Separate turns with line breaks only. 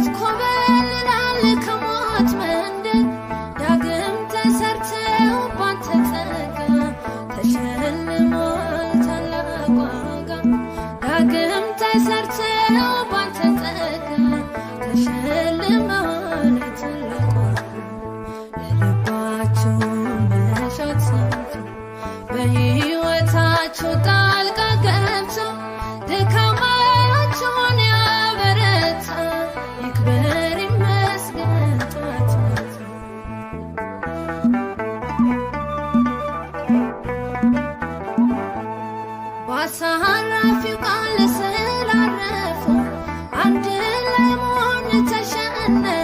ያስኮበልላል ከሞት መንደር። ዳግም ተሰርተው ባንተ ጸጋ ተሸልሟል ታላቅ ዋጋ። ዳግም ተሰርተው ባንተ ጸጋ ተሸልመዋል ታላቅ ዋጋ። የልባቸውን መሻት ሰምቶ በሕይወታቸው ጣልቃ ገብቶ ድካማቸውን ያበረታ ይክበር ይመስገን ጠዋት ማታ። በአሳራፊው ቃል ስላረፉ አንድ ላይ መሆን ተሸነፉ።